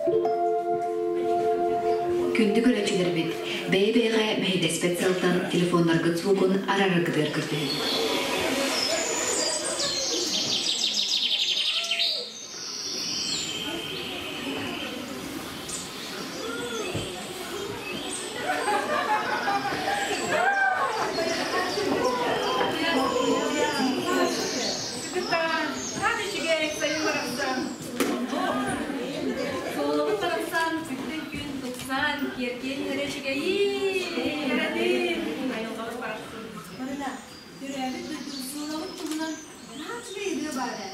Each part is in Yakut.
Күндү көрөөччүлэрбит, бэйэ-бэйэҕэ мэһэйдэспэт сыалтан телефоннаргыт звугун араараргытыгар көрдөһөбүт. Суолабыт барахсан күнтэн күн тупсан, киэркиэн иһэрэ үчүгэйин! Айылҕабыт барахсан. Марина, төрөөбүт дойду суолабыт туһунан наһаа үчүгэй ырыа баар ээ.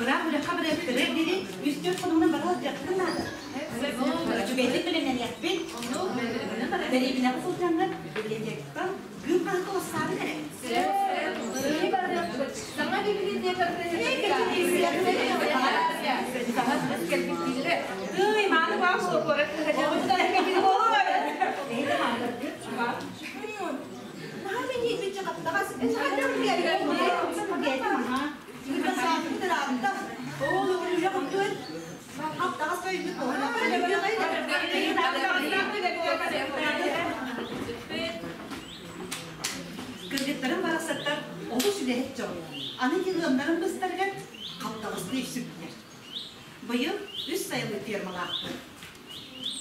Ыраах үлэххэ барыахтара диэри үс-түөрт хонугунан бара сылдьыахпытын наада. Үчүгэйдик бэлэмнэниэхпит. Дэриэбинэҕэ сылдьаҥҥыт библиотекаттан кыым хаһыакка уоссаабыт эрэ. Саҥа библиотеканы Тыый, мааны баар буолуо куорат Кыргыттарым барахсаттар олус үлэһит дьон. Аны ыамнарын быстарыгар хаптаҕастыы сүктүлэр. Быйыл үс сайылык фермалаахпыт.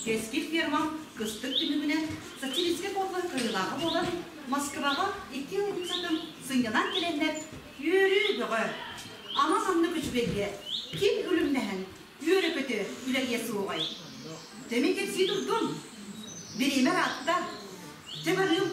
Кэскил фермам кыстык түмүгүнэн социалистическай колхоз кыайыылааҕа буолан, Москваҕа икки ыанньыксытым сынньанан кэлэннэр үөрүү бөҕө. Ама маннык үчүгэйгэ ким үлүмнэһэн үөрэ-көтө үлэлиэ суоҕай? Дьэ мин кэпсии турдум. Бириэмэ ыраатта. Дьэ барыым.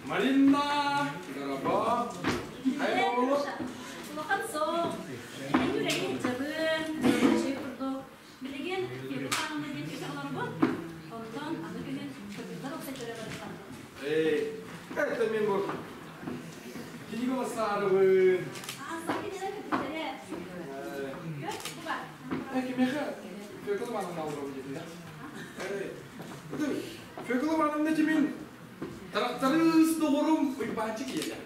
Марина, дорогой, хайа оҕолор? Улахан суох. Эн үлэни сылдьабын, үчүгэй курдук. Билигин Федор Ивановна диэн үтэ олоробут. Онтон аны күһүн кыргыттар уопсайдара барыттар. Эй, это мен бу кинигэ бассаарыбын. Аасса кинилэр кыргыттара. Көр, бу бар. Кимиэхэ Фекла Ивановна олоробун диэтин да? Эй, Фекла Ивановна кимин Тракторист доҕорум Уйбаанчык ийэтэ.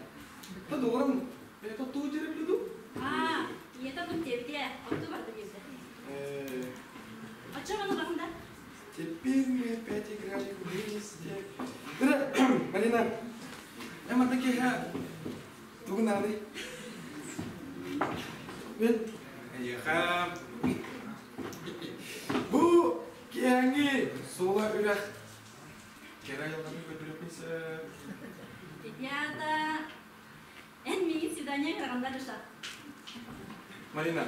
Та доҕорум бэйэтэ оттуу дьэрэ дуу? Аа, ийэтэ бу диэбитэ, оттуу барда диэбитэ. Оччо маны баһында. Теперь мы опять играли вместе. Марина, я манна киэһэ тугу наадый? Мен эйиэхэ бу киэһэҥҥи суола үрэх Кэрэ айылҕаны көрдөрүөхпүн сөп. Ребята, эн миигин свидание ыҥырҕаннар душа. Марина,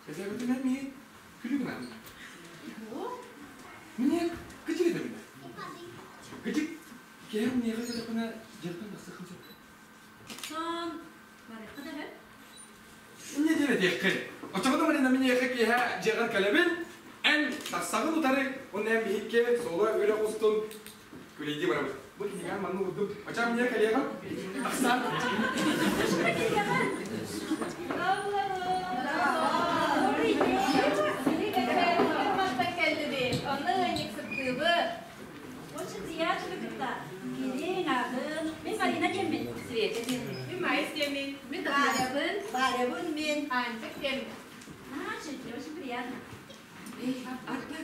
кэсээбитинэн миигин күлүү гынан. Мне кычык этэбин. Кычык киһим миэхэ кэлэхпинэ дьиэттэн тахсыаххын сөп. Сон, барыахха да сөп. Инньэ диэн этиэххин. Оччоҕуна Марина миниэхэ киэһэ дьиэҕэр кэлэбин, эн тахсаҕын утары, уонна эн биһикки соло үрэх устун күлэйдии барабыт. Бу кинигэҕин манна уурдум. Оччоҕо миниэхэ кэлиэҕим. Тахсан. Онно ыанньыксыттыыбыт. Очень приятно кытта. Кириҥ, ааҕын. Мин Марина диэммин. Света диэммин. Мин Майс диэммин. Мин Варябын. Варябын мин. Анчык диэммин. Значит, мне очень приятно. Арба,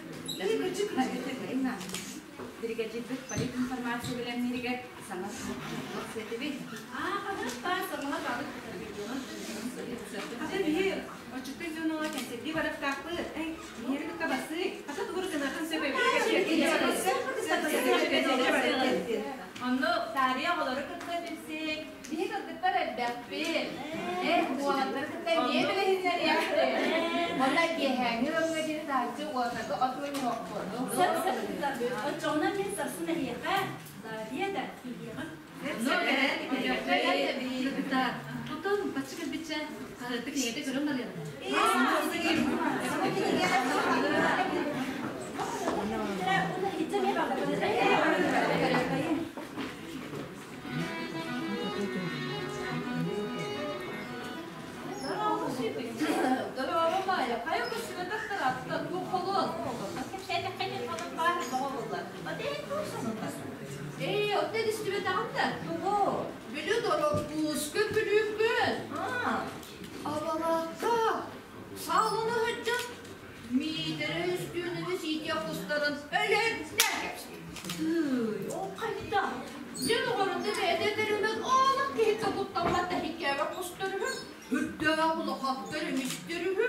Биригэдьиирбит политинформация бэлэмнииригэр саҥа суох сиэтибит. Аа, ханнык саҥала бабыт Атын биһи отчуттан дьонола кэнсэрдии барыахтаахпыт. Эй, биһиэри кытта басыы. Хата тугу гынатын сөп Онну таарыйа оҕолору кытта билсик. Биһи кыргыттар элбэхпит. Э, уолаттары кытта эмиэ билиһиннэриэхпит. Уонна киэһээҥҥи ыамҥа диэри таһыччы уотарга от мунньуохпут. Сөп сөп Оччоҕуна мин сарсын эһиэхэ Дарья да тиийиэҕим. Потом бачча кэлбиччэ хаһыатты кинигэтэ көрөн барыаҕын. Ээ, оттон истибэтэҕим да. Тугу? Бүлүү дороппууска бүлүүккүн. Абалаахха сааланы сылдьан Миитэрэ Үстүүнэбис иитиэх кустарын өлөрдө. Тыый, ол хайдах? Дьэ, доҕорунда бэйэтэ этэринэн олох киһиттэ куттаммат тэһиккээбэт кустар үһү. Үрдээх улахаттар эмистэр үһү.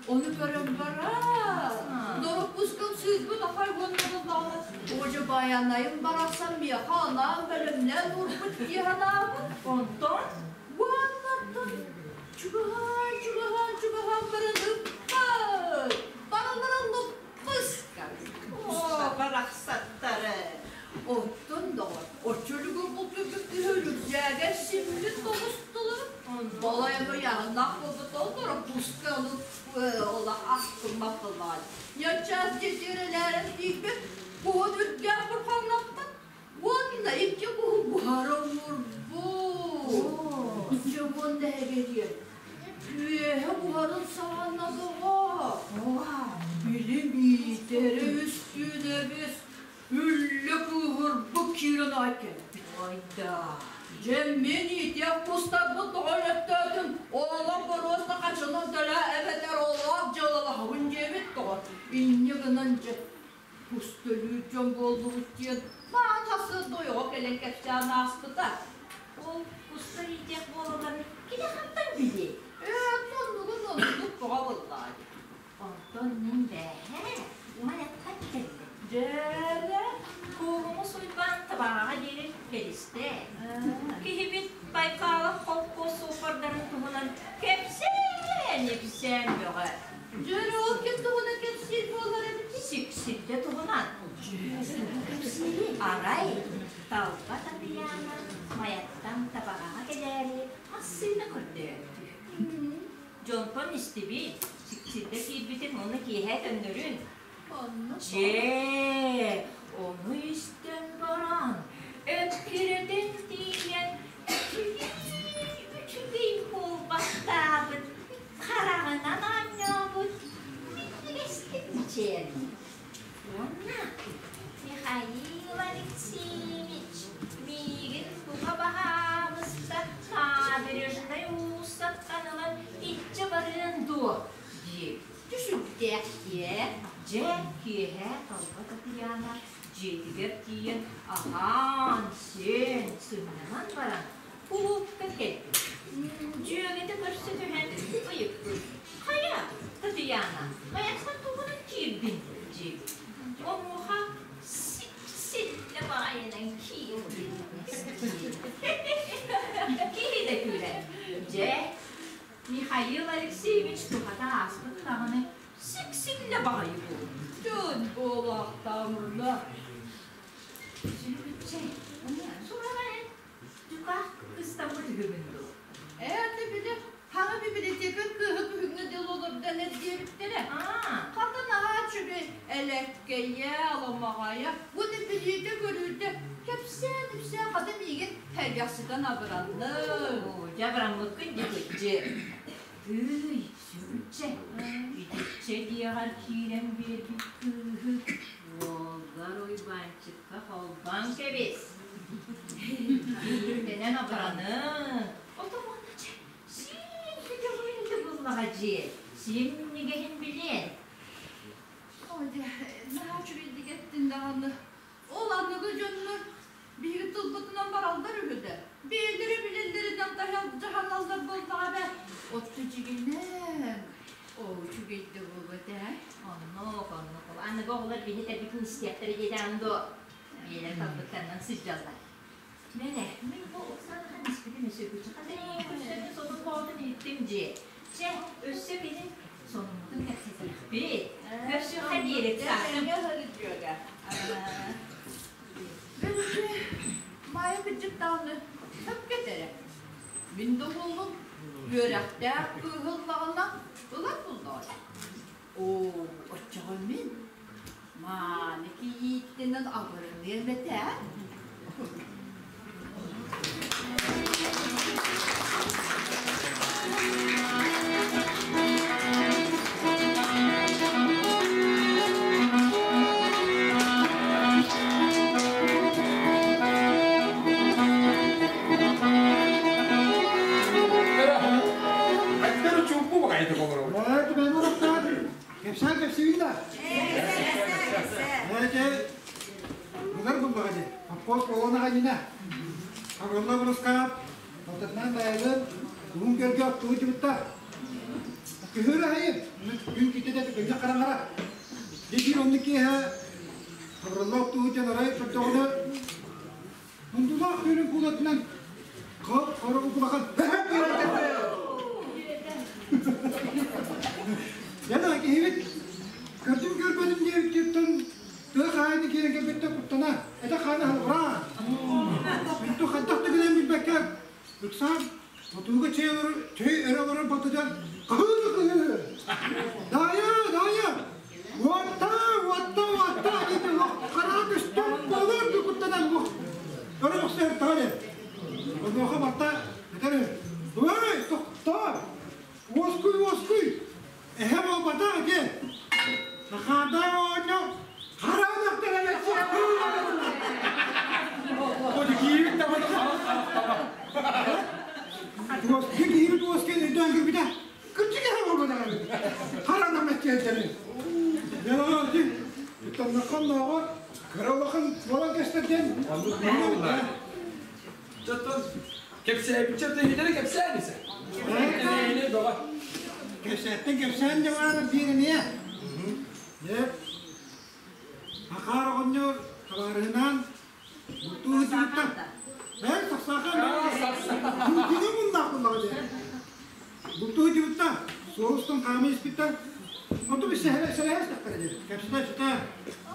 Ону көрөн баран, дороппускам сыырбыт ахай уонна буллаҕына, Одьу байанайым барахсан миэхэ анаан бэлэмнээн уурбут дии санаабыт. Онтон Уоннаттан чугаһаан, чугаһаан, чугаһаан баран ыппыт. Бараллара луппус Оо, барахсаттары. Оттон доҕор, оччолугу бултуйбут киһи өлүрдээгэ симмит тоҕустулар. Балай эмэ яһыннаах буолбут олоро пуска ону ола астыммат былаан. Ньачаас дьиэтирэлээрэн тиийбит, куһун үрдээх бурхаҥнаппыт. Уонна икки куһу буһара уурбут. Дьэ уонна эһэгэриэ. Үөһэ буһарын саҕана доҕор. Били Миитэрэ үстүүнэбис үллэ кыыһырбыт киирэн аай кэлбит. Ойда. Дьэ мин иитиэх кустарбыт тоҕо өлөттөөтүм, оолом боруоста хачынан төлөө эбэтэр оолоох дьыалалаһабын диэбит тоҕо. Инньэ гынан дьэ кус төлүүр дьон буоллубут диэн маан хасыат дойоҕо кэлэн кэпсээн ааспыта. Ол кустар иитиэх буолалларын Кини хантан билиэй? Ээ, оннугун оннук тоҕо буоллаҕа дии. Онтон мин бээһээ Майаттан кэллим. Дьээрэ. Кууһумус Уйбаан табаҕаҕа диэри кэлистэ. Киһибит Байкалов холкуос суоппардарын туһунан кэпсээн-ипсээн бөҕө. Дьээрэ ол ким туһунан кэпсиир буолар эбит? Сиксирдэ туһунан. Арай Талба Татыйаана Майаттан табаҕаҕа кэлээри массыына көрдөөбүт. Дьонтон истибит, сиксирдэ киирбитин уонна киэһэ төннөрүн. Дьэ, ону истэн баран, эккирэтэн тиийэн үчүгэй буолбахтаабыт, хараҕынан оонньообут, минньигэстик мичээрдим. Уонна Михаил Алексеевич миигин туха баһаалыста набережнай уулуссаттан ылан иччэ барыан дуо диэбит. Түсүрдээх дьиэ. Дьэ, киэһэ Талба Татьяна дьиэтигэр тиийэн аһаан-сиэн, сынньанан баран кулуупка кэлбит. Дьүөгэтэ көрсө түһэн ыйыппыт: «Хайа, Татьяна, хайаттан тугунан киирдиҥ?» диэбит. Онуоха сип-силлэ баайынан киирдим. Киһи да күлэр. Дьэ, Михаил Алексеевич тухата ааспыт даҕаны сиксиллэ баҕайы буолбут. Дьон буолаахтаамына. Сүрүччэй, сураҕа эн дьукаах кыстаммыт үһүгүн дуу? Ээ, аты били хаҥа библиотека кыыһы күһүҥҥэ дылы олордон эрдиэбиттэрэ. Хата наһаа үчүгэй элэккэйэ, аламаҕайа, бу да билиитэ-көрүүтэ, кэпсээн-ипсээн хата миигин һэргэхситэн абыранным. Оо, дьэ абыраммыккын дии кырдьык. Тыый, сүгүччэ, итиччэ диэҕэр киирэн биэрбит кыыһы уолгар Уйбаанчыкка холбоон кэбис. Киирдэнэн абыранын. Ото уонна чэ, син көтөҕүн буллаҕа дьиэ, синнигэһин билиэн. Ой, дьэ, наһаа үчүгэйдик эттин даҕаны. Ол аныгы дьоннор биһиги тылбытынан бараллар үһү да, бэйэлэрэ билэллэринэн дьаһаналлар буоллаҕа эбээт. Отту дьигинэн, оо, үчүгэй да буолуо этэ. Оннук, оннук. Аныгы оҕолор биһи этэрбитин истиэхтэрэ диэтэҕин дуо? Биэлэр талбыттарынан сылдьаллар. Мэнэ, мин бу Оксанахан испитим өссө күчү хата сонун боотун иһиттим дьиэ. Чэ, өссө кини сонуммутун кэпсэтиэхпит. Көрсүөххэ диэри саатым. Маайа кырдьык даҕаны сөпкө этэрэ. Мин да уолум үөрэхтээх кыыһыллаҕына ылар буллаҕа. Оо, оччоҕо мин мааны кийииттэнэн абырыныам этэ. Эттэр чуумпу баҕайытык олоробут. Кэпсээн кэпсиибин да? Эти былыр буллаҕа дии. Оппуос буолан аҕайына. Хабырылла бурускаап, алтатынан дайылын, уһун көргө оттуу дьыбытта. Күһүр аһайын, күн киттэтэ күннэх хараҥара. Дии оннук киэһэ Хабырылла оттуу дьон арай көрдөҕүнэ мундулаах күөлүн куулатынан хап-хара улахан Яна киһибит көрдүм көрбөтүм диэбиттиттэн тыа хаайны киирэн кэлбиттэн куттана этэ хаана халҕыраан Үнтү хайдах да гынан билбэккэ ыксаан отууга чэй олорор чэй өрө олорор батыдан кыһыы да кыһыы Даайа Даайа уотта уотта уотта диэтэ хараҕа көстөн буолуор да куттанан өрө охсо таҕа Онуоха барта этэр Ой, тохтоо! Уоскуй, уоскуй! Эһэ буолбатах ити! Сахаада оонньо хараанах Киирбит табаны харах Уоскуй киирбит уоскуй өйдөөн көрбүтэ. Кырдьык эһэ буолбатах эбит. Хараанах мэччиэнтэри. Дьэ, Иттаннаххан нооҕор кыра улахан буолан көстөр диэн. Оннук буолла. Чоттон кэпсээбиччэ тэһитэрэ кэпсээн исэ. Кэпсээттэн кэпсээн дьэ баара биир эмиэ. Дьэ, Макар оҕонньор табаарыһынаан бултуу сылдьыбыттар. Эр сахсаахан Күнү муннаах буллаҕа дии. Бултуу сылдьыбыттар, суол устун хаама испиттэр. Онтум сэлэһэ истэхтэрэ дии. Кэпсэтэ сытэ.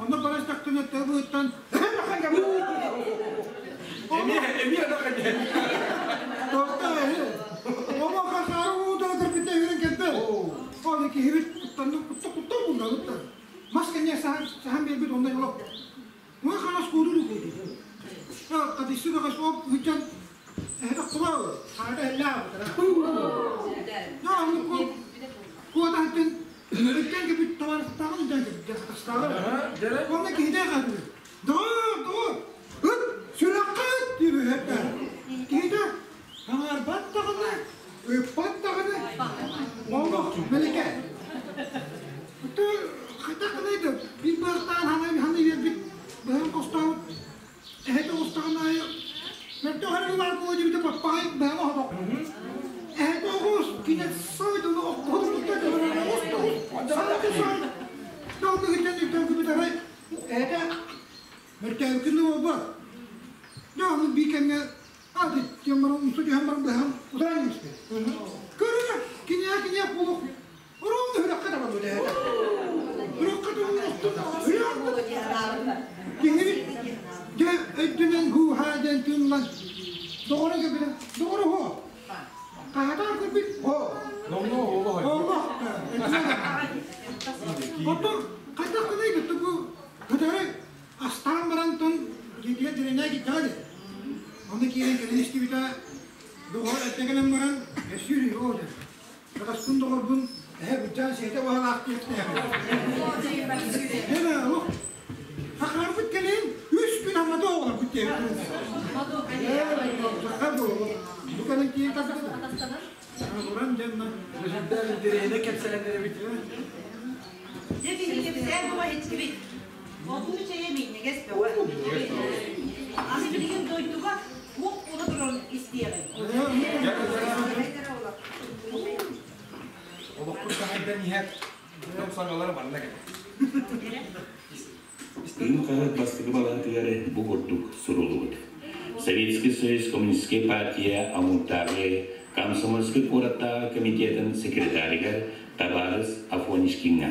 Онно бара истэхтэринэ тыа быһыттан Эмиэ эмиэ да диэн. Тоқта Омо хахаары уудара көрбүттэ үөрэн кэлбэт. Ол киһибит куттанны кутта кутта булла кутта. Мас кэннэ сахан биэрбит онно олох. Муй ханас куудуу куудуу. Кадиссы да касоп үтен эһэ кула хаада эллаа бутара. Да аны ку куотаһын үттен кебит таварыстагын ден кебит Онно киһидэ хады. Доо доо ыт сүрэххэ диир үһэттэ. Киһидэ хаҥарбат даҕаны, ыппат даҕаны. Олох мэликэ. Хайдах гынайда биир быһахтаан ханай ханай биэрбит быһан хостообут эһэтэ оҕустаҕын аайы мөлтөх эрэ баар буолуо диэбитэ баппаҕай быһан оһобох. Эһэтэ оҕус кине сойдуну оххотунутта оҕус тоҕус сааты сой. Долгугуттан үттэн арай эһэтэ мөртөөбүкүн да буолбат. Дьэ ону бии кэмҥэ ады диэн баран умса түһэн баран быһан утаран испит. Көрүнэ киниэхэ киниэх буолуох Ровно үрөххө табаллар эһэтэ. Үрөххө табаллар Киһи дьэ өйдөнөн һуу-һаа диэн тыыннан доҕоро кэлбитэ доҕоро һуо хаһатаан көрбүт һоо олох Оттон хайдах гынай бу кытары астаан баран тон дьиэтигэр диринээ киттэҕэ дии. Онно киирэн кэлин истибитэ доҕор эрдэ кэлэн баран өссүүр үһү диэн. Атаспын доҕорбун эһэ быдьаан сиэтэ баһалаах диэхтээх. Эбэ олох хахаарбыт кэлин үс күн аммата оҕолорбут диэбит. Саха буолу. Бу кэлин киин тардыта. Уран дьэнна. Сүрдээх интэриэһинэй кэпсээннэр эбит. Дьэ биһиги кэпсээн була иттибит. Отуу чэйэ миинньигэс бөҕө. Аны билигин дойдуга туох буола турарын истиэҕиҥ. Олохпут таһайдан иһэр дьон саҥалара манна кэлэр. Кыым хаһыат бастакы балаһатыгар бу курдук суруллубут. Советский Союз Коммунистическай партия Амурдааҕы комсомольскай куораттааҕы комитетын секретарыгар табаарыс Афоничкиҥҥа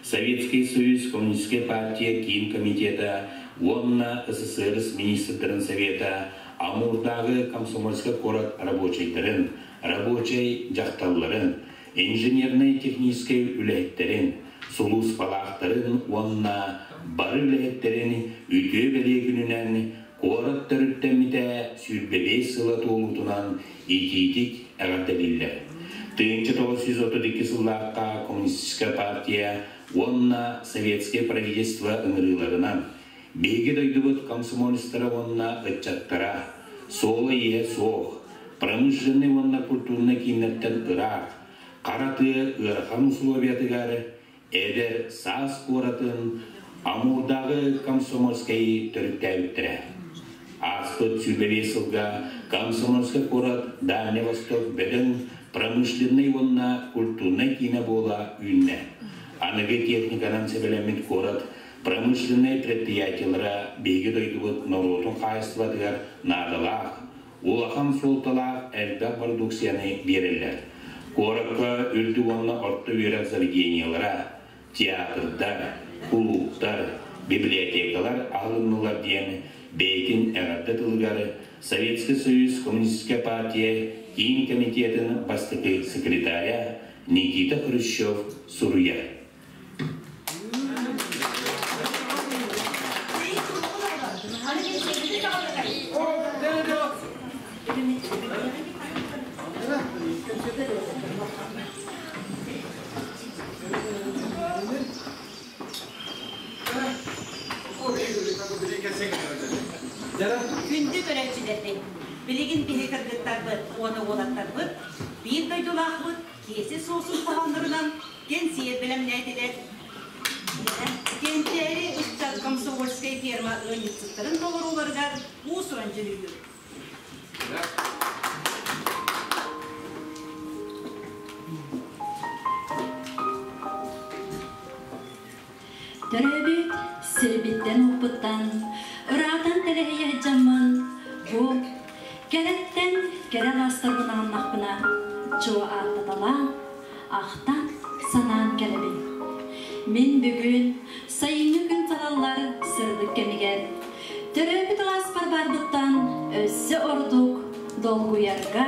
Советский Союз Коммунистическай партия Киин комитета уонна СССР министрдарын совета Амурдааҕы комсомольскай куорат рабочайдарын, рабочай дьахталларын, инженернэй-техническэй үлэһиттэрин, сулууспалаахтарын уонна бары үлэһиттэрин үтүө бэлиэ күнүнэн куорат төрүттэммитэ 25 сыла туолуутунан итиитик эҕэрдэлииллэр. 1932 сыллаахха Коммунистическая партия уонна Советское правительство ыҥырыыларынан биһиги дойдубут комсомолецтара уонна ыччаттара суола-ииһэ суох, промышленнай уонна культурнай кииннэртэн ыраах, хара тыа ыарахан усулуобуйатыгар эдэр саас куоратын Амурдааҕы комсомольскай төрүттээбиттэрэ. Ааспыт 25 сылга Комсомольскай куорат Дальний Восток бөдөҥ промышленнай уонна культурнай киинэ буола үүннэ. Аныгы техниканан сэбилэммит куорат промышленнай предприятиелара биһиги дойдубут норуотун хаһаайыстыбатыгар наадалаах, улахан суолталаах элбэх продукцияны биэрэллэр. Куоракка үрдүк уонна орто үөрэх заведениелара, театрдар, кулууптар, библиотекалар аһылыннылар диэн бэйэтин эҕэрдэ тылыгар Советский Союз Коммунистическая партия Киин комитетын бастакы секретаря Никита Хрущев суруйар. Күндү көрөөччүлэрбит, билигин биһи кыргыттарбыт уонна уолаттарбыт биир дойдулаахпыт Киэсэ суосун хоһооннорунан кэнсиэр бэлэмнээтилэр. Кэнчээри ыччат комсомольскай ферма ыанньыксыттарын толорууларыгар уус-уран дьүһүйүү. Төрөөбүт сирбиттэн-уоппуттан ыраатан тэлэһийэ сылдьаммын, бу кэрэттэн кэрэ алаастарбын аҕыннахпына, чуо ааттаталаан, ахтан, санаан кэлэбин. Мин бүгүн сайыҥҥы күн салаллар сырдык кэмигэр төрөөбүт алааспар барбыттан өссө ордук долгуйарга,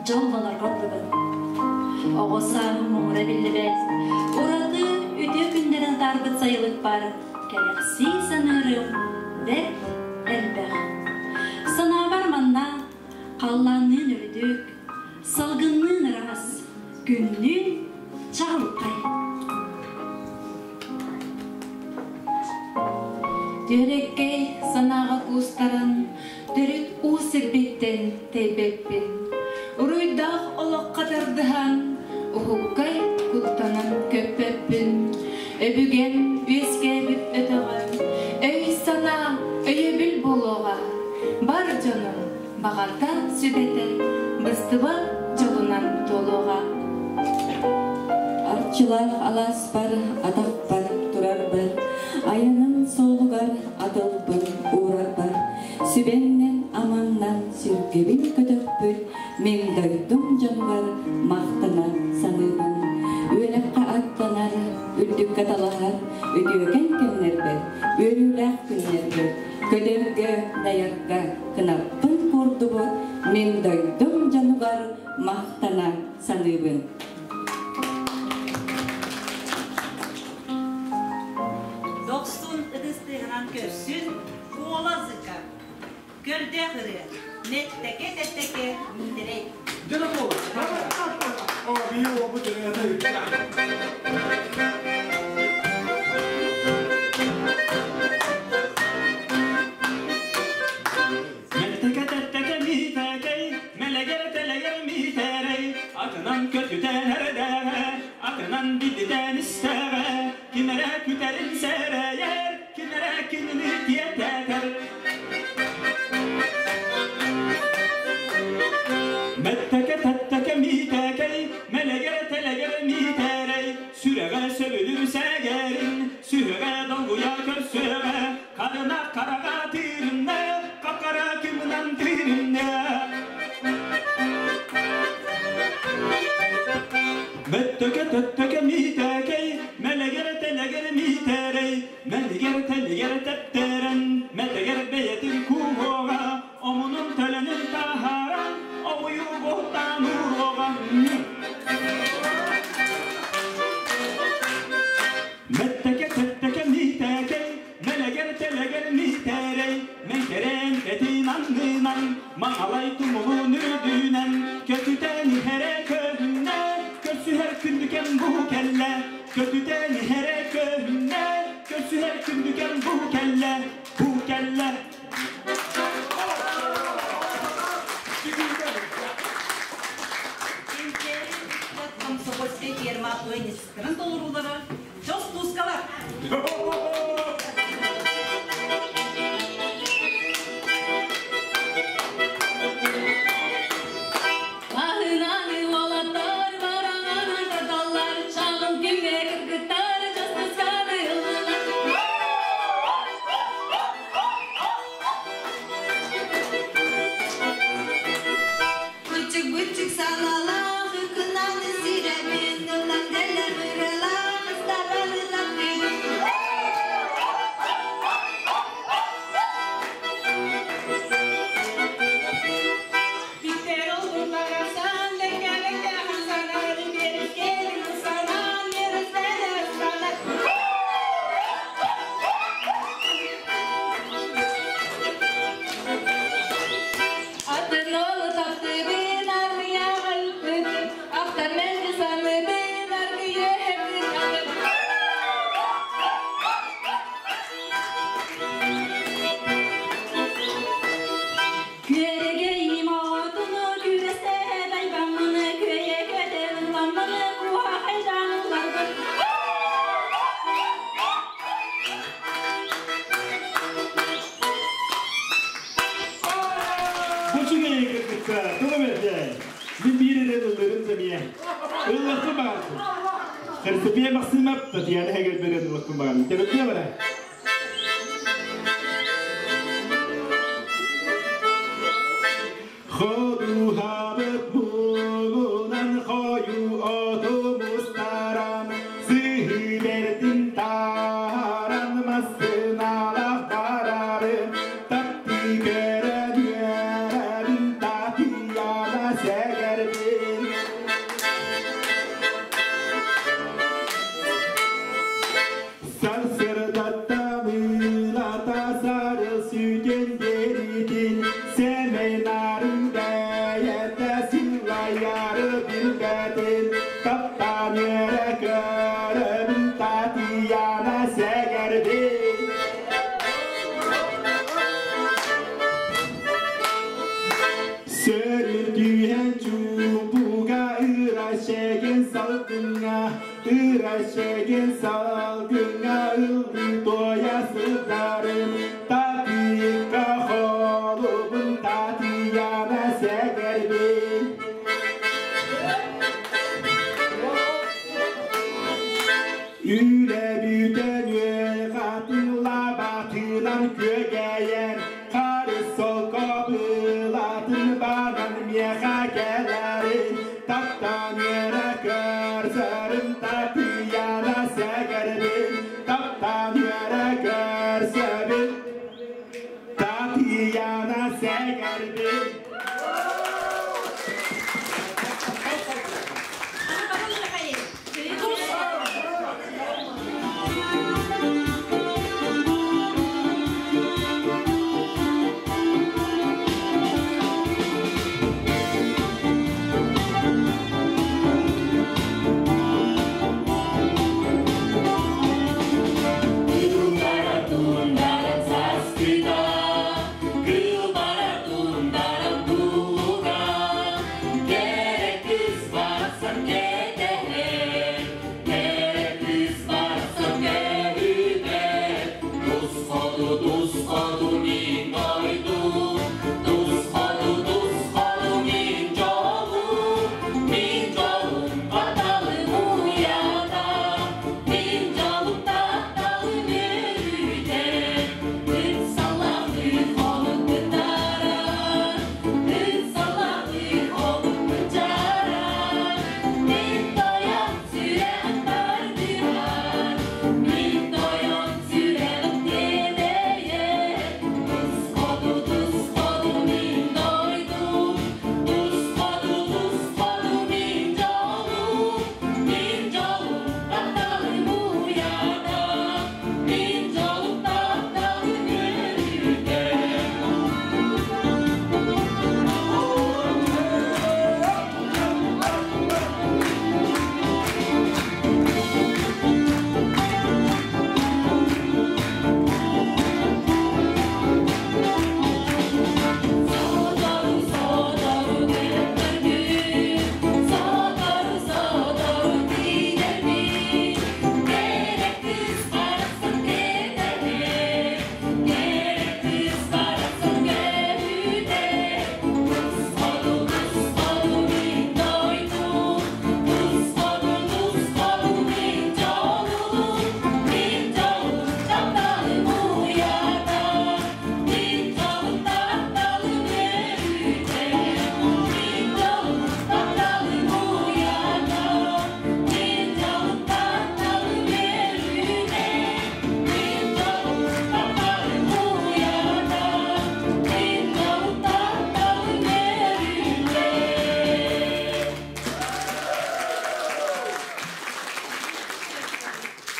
дьоллонорго дылыбын. Оҕо сааһым муҥура биллибэт, ураты үтүө күннэрин атаарбыт сайылыкпар кэрэхсии саныырым бэрт элбэх. Санаабар манна халлаанныын үрдүк, салгынныын ыраас, күннүүн чаҕылхай. Түөрэккэй санааҕа куустаран, төрүт уу сирбиттэн тэйбэппин. Уруйдаах олоххо тардыһан, уһуккай куттанан көппөппүн. Өбүгэм үөскээбит өтөҕө, өй-санаа өйөбүл буолуоҕа. Бар дьонум баҕата сүбэтэ быстыбат дьолунан туолуоҕа. Арчылаах алааспар атахпар турарбар, айаным суолугар атылбын уурарбар, сүбэннэн аманнан сүргэбин көтөхпүт мин дойдум дьонугар махтана саныыбын. Үөрэххэ аттанар, үрдүккэ талаһар үтүөкэн кэмнэрбэр, үөрүүлээх күннэрбэр, көтөргө, дайарга кынаппын куурдубут мин дойдум дьонугар махтана саныыбын. Дохсун ытыс тыаһынан көрсүн, Куола Зыка. Көрдөөх ырыа. Мэттэкэ-тэттэкэ Миитэрэй. Дьэ Куола. О, биир уолбут ырыата Мэттэкэ-тэттэкэ Миитэкэй, мэлэгэр-тэлэгэр Миитэрэй, атынан көтүтэн эрэдээҕэ, атынан бидитэн истэҕэ, ким эрэ күтэрин сэрэйэр, ким эрэ кинини тиэтэтэр. Мэттэкэ-тэттэ Миитэкэй, мэлэгэр-тэлэгэр Миитэрэй, сүрэҕэ сөбүлүр сэгэрин, сүһүҕэ долгуйа көрсүөҕэ, Карына карага тыырынна, какара кымынан тыырынна. Мөттөкө төттөкө миитэкэй, мэлэгэр тэлэгэр миитэрэй, мэлигэр тэлигэр тэптэрэн, мэтэгэр бэйэтин кууһуоҕа, омунун төлөнүн таһааран, обуйу буһтаан ууруоҕа. Мэттэкэ тэттэ миитэкэй, мэлэгэр тэлэгэр миитэрэй, мэҥкэрээн этин аннынан, маҥалай тумулун үрдүнэн, көтүтэн иһэрэ көһүннэ, көрсүһэр күндүкэм бу кэллэ, көтүтэн иһэрэ көһүннэ, көрсүһэр күндүкэм бу кэллэ, бу кэллэ. Комсомольскай ферма ыанньыксыттарын толоруулара Дьос туускалар! Аһынан уолаттар бараҥан тардаллар, чаҕыл күҥҥэ кыргыттар дьастысканы ыллылар. Бычык-бычык салалаах ыкынаны сирэбин, ыллан кэлэр ырыалаах ыстарарын аттыыбын. Биттер олгурларасан, лекке-лекке хасанар, берискелин санан, беристелер санар. Атын олу таптыбын, армия алпытым, ахтар мэлдьи саныбын, аргыйа хеппин алып. Күөрэгэйим оҕотуну күрэстэһэ дайбаммыны, күөйэ көтөн ылламмыны, куһа хайдаан ылларбын. Бу үчүгэй кыргыттар, тоҕо бэрдэй. Мин биир эрэ ыллырым да миэ. Ыллахпын баҕарбын. Херсепия Максимов, Татьяна Хегерберен улахпын бағарым. Тебетне бара. Ходуһабыт муҥунан хойуу оту мустаран, сыһыы тааран массыыналаах барарын, таптыы көрөн үөрэбин Татьяна сэгэрбин. Сарсырдаттан ылата сары сүүтен деритин, сэмэй-нарын бэйэтэ сылайары билбэтин, таптаан үөрэ көрөбүн Татьяна сэгэрбин. Сөрүн түһэн чуумпуга ырашеген салгыҥҥа, ырашеген салгыҥҥа ыллыы туойа сылдьарым, Татыйыкка холубун Татьяна сэгэрбин. Үлэ бүтэн үөҕатын лабаатынан күөгэйэн, харыс солко былатын банан миэхэ кэлэрин, таптаан үөрэ көрсөрүм Татьяна сэгэрбин, таптаан үөрэ көрсөбүн Татьяна сэгэрбин.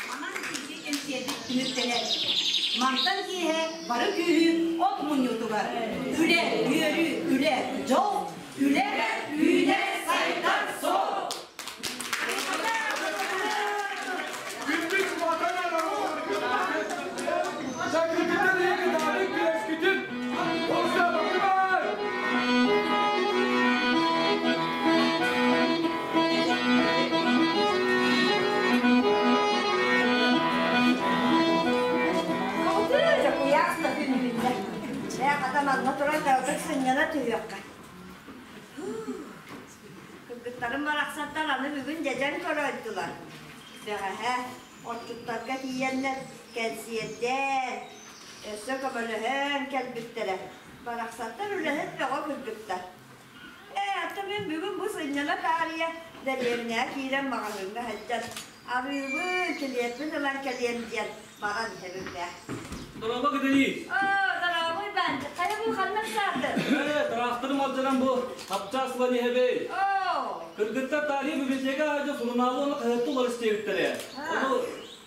Манан биһиги кэнсиэрбит түмүктэнэр. Мантан киэһэ бары күүһү от мунньуутугар. Үлэ, үөрүү, үлэ, дьол, үлэ, үүнэр, сайдар суол! Күппүт ватан Сакрытытын иһин күрэскитин Олса бай! Куйаас да күн үүннэ. Чэ, хата манна туран кыратык сынньана түһүөххэ. Кыргыттарым барахсаттар аны бүгүн дьэдьэн көрөөддүлэр. Бэҕэһээ отчуттарга тиийэннэр кэнсиэрдээн, өссө көмөлөһөн кэлбиттэрэ. Барахсаттар үлэһит бөҕө кыргыттар. Ээ, ата мин бүгүн бу сынньана таарыйа дэриэбинэҕэ киирэн маҕаһыыҥҥа сылдьан арыыбын, килиэппин ылан кэлиэм диэн баран иһэбин бээ. Дорообо Кэтэриис! Оо, дорообо Иванчик, хайа бу ханна ыксаатыҥ? Ээ, тыраахтарым алдьанан бу хапчаас ылан иһэбин. Оо! Кыргыттар таарыйа библиотека аадьа сурунаалы уонна хаһыатты уларыс диэбиттэрэ. Ону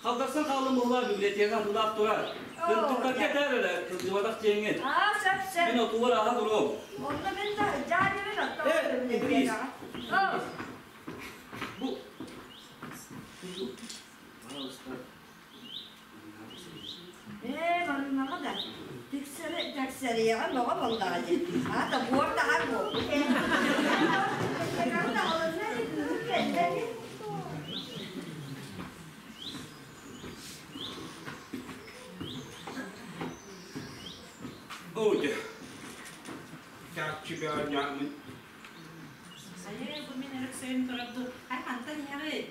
халдарсан хааллым быһылаа библиотека атыылаах турар. Кыргыттарга этээр эрэ, кырдьыбатах диэҥҥин. Аа, сөп, сөп. Мин отуулар ааһа туруом. Онно мин да дьаадьыбын оттон Э, Идрис! библиотекаҕа. Оо! Бу... Ээ, барынаҕа да. Тиксэри, тиксэриэҕэ мөҕө буоллаҕа дии. Аата буор таһар буолбут ээ. Библиотекаҕа таҕылынна ини, кыыһым кэллэ ини. Оде. Чарчы бөөнньөммүн. Айыы, бу мин Өлөксөйүм турар дуу. Ай, хантан иһэҕит?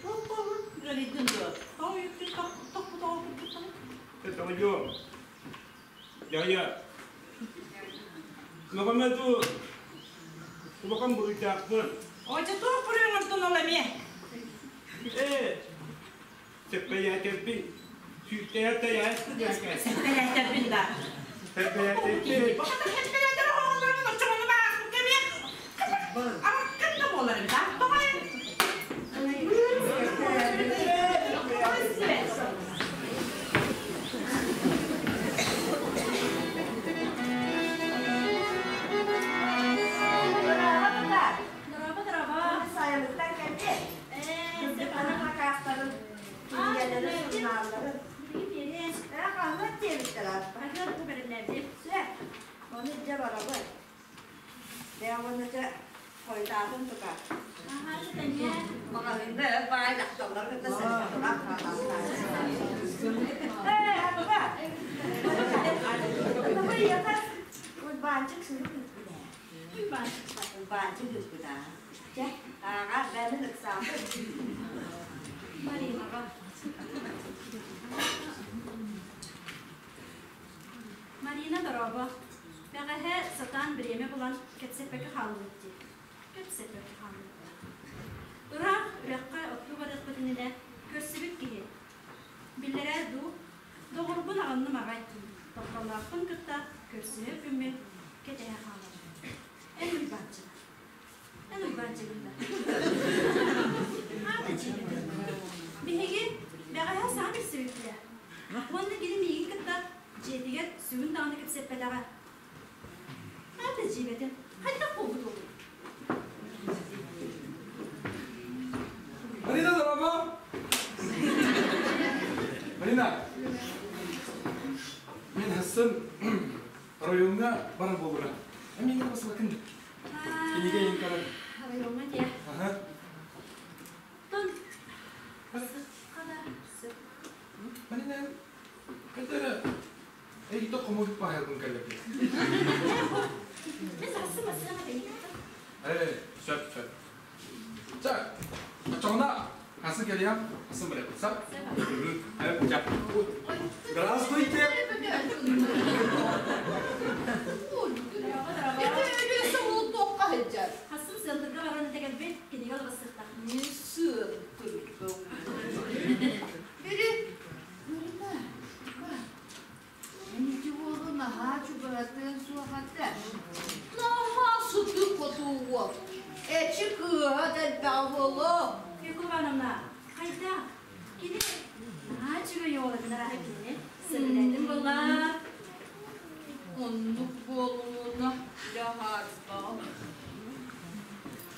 Туох буолбут ыарыйдын дуо? Тоҕо үккүн тохпут оҕо курдуктан? Тоҕойуо. Дьайа. Мөҕөмө дуу. Улахан буруйдаахпын. Ожа туох буруйуҥ онтун ол эмиэ? Ээ, сэппэйээтэрбин сүүртэйэр тайаайыс кыдыака. Сэппэйээтэрбин да. Сэппэйээтэрбин. Бохото сэппэйээтэр оҕолорун оччоҕуну бааспыкка эмиэ араккын да буолар эбит а? Тоҕо Бырааба тутаар. Дорообо, дорообо. Сайылыктан кэлбит. Кырдьык накаастарын, кинигэлэрин, сурунаалларын. Ээ, хаһыат диэбиттэр ааппа. Сөп. Ону илдьэ барабын. Бээ уонна дьэ хойутаатын тука. Маҕаһыыҥҥа өр баҕайы дьахталлары кытта сэргэхтэлээх Ээ, хатыба. Хатыба ийэхэ Уйбаанчык сырык ыыппыт ээ. Уйбаанчык ыыппыт аа. Чэ, ааҕаар бэйэбин ыксаабыт. Маринаҕа. Марина дорообо. Бэҕэһээ сатаан бириэмэ булан кэпсэппэккэ хааллыбыт дии. Кэпсэппэккэ хааллыбыт. Ыраах үрэххэ оттуу барыахпыт иннинэ көрсүбүт киһи. Биллэрээ дуу, доҕорбун аҕынным аҕай. Тапталлаахпын кытта көрсүһэр күммүн кэтэһэ хаалабын. Эн Уйбаанчык. Эн Уйбаанчыгын да. Аата дьиибэтин. Биһиги бэҕэһээ саҥа билсибиппит. Уонна кини миигин кытта дьиэтигэр сүгүн даҕаны кэпсэппэтэҕэ. Аата дьиибэтин. Хайдах буолбут уолуй? Марина, дорогой! Марина, мен хассын районга барар буолура. Эмиэ басылакын Кинигэ иһин көрөр. Райоҥҥа диэ. Аха. Тон хана сөп. Марина, кэтэрэ эйто хомуйуп баһарбын кэллэки. Мен сассы массыына бэйи. Э, сөп, сөп. Ча, очоҕуна хасы кэлиэм, хасы барыахпыт, сап? Здравствуйте! Хасым сыантырга баран этэ кэлбит, кинигэ ылыбыссыхтах. Мин сыантырга. Бери, Марина, Ити уолу наһаа чугаһатыан суох этэ. Наһаа сытыы-хотуу уол. Эчи кыыһа да элбэҕэ буолуо. Фекла Ивановна, хайдах? Кини наһаа үчүгэй уол этин араһа кинини сөбүлээтим буоллаа. Оннук буолумуна дьаһаарбаҕым.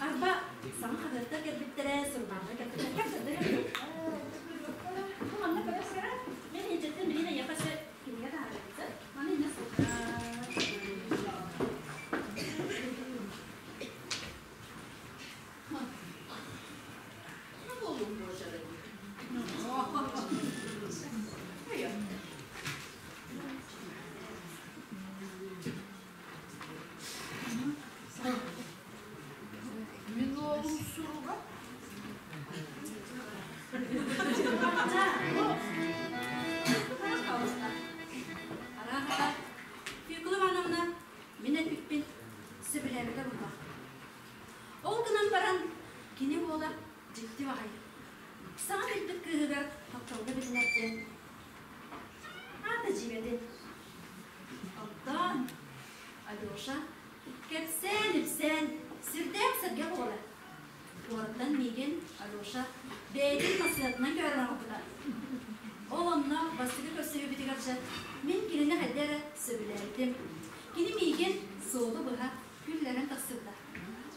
Арба, саҥа хаһыаттар кэлбиттэрэ, сурунааллар кэлбиттэрэ. Бу манна көрө Мен иһдьэттэн билин эйиэхэ сөп кинигэ таһаарбыт. Маны иннэ Мин уолум суруга. Алеша кэпсээн-ипсээн, сүрдээх сэргэх уола. Куораттан миигин Алеша бэйэтин массыынатынан көһөрөн аҕалбыта. Ол онно бастакы көрсүһүүбүтүгэр дьэ, мин кинини хайда эрэ сөбүлээбитим. Кини миигин суолу быһа күллэрэн тахсыбыта.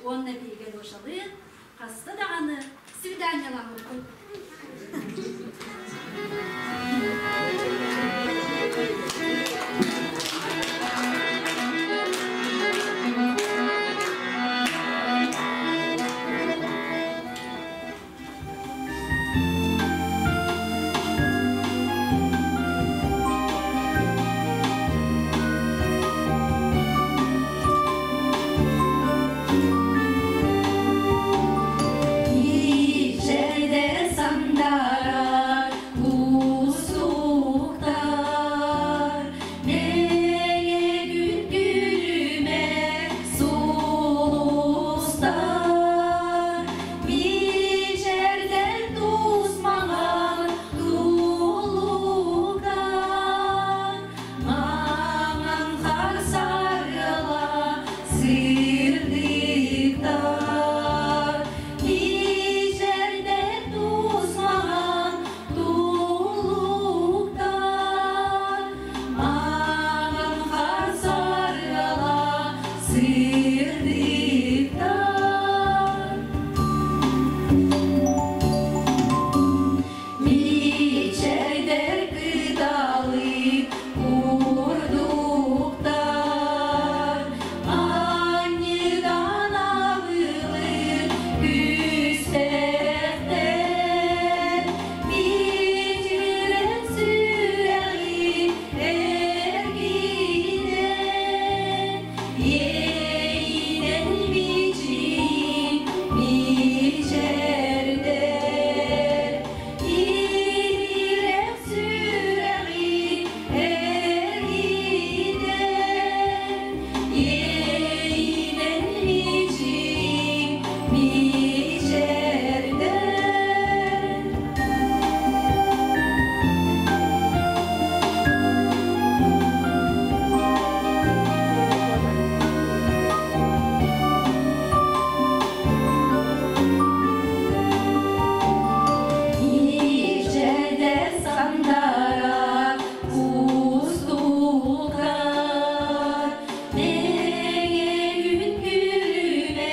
Уонна биһиги Алешалыын хаста даҕаны свиданиелаабыппыт. Ичэрдэр сандарар кустуктар, Мэҥэ күн күлүмэ сулустар, Мичэрдэр тус маҥан туллуктар, Маҥан хаар сарыала сырдыктар, Мичэрдэр тус маҥан туллуктар, Маҥан хаар сарыала сырдыктар. Мичэрдэр кыталык курдуктар, Анньыдан абылык күүстээхтэр, Мичирэн сүрэҕи эргитэн, Иэйиинэн мичийин мичэрдэр, Иһирэх сүрэҕи эргитэн, Иэйиинэн мичийин мичэрдэр. Ичэрдэр сандарар кустуктар, Мэҥэ күн күлүмэ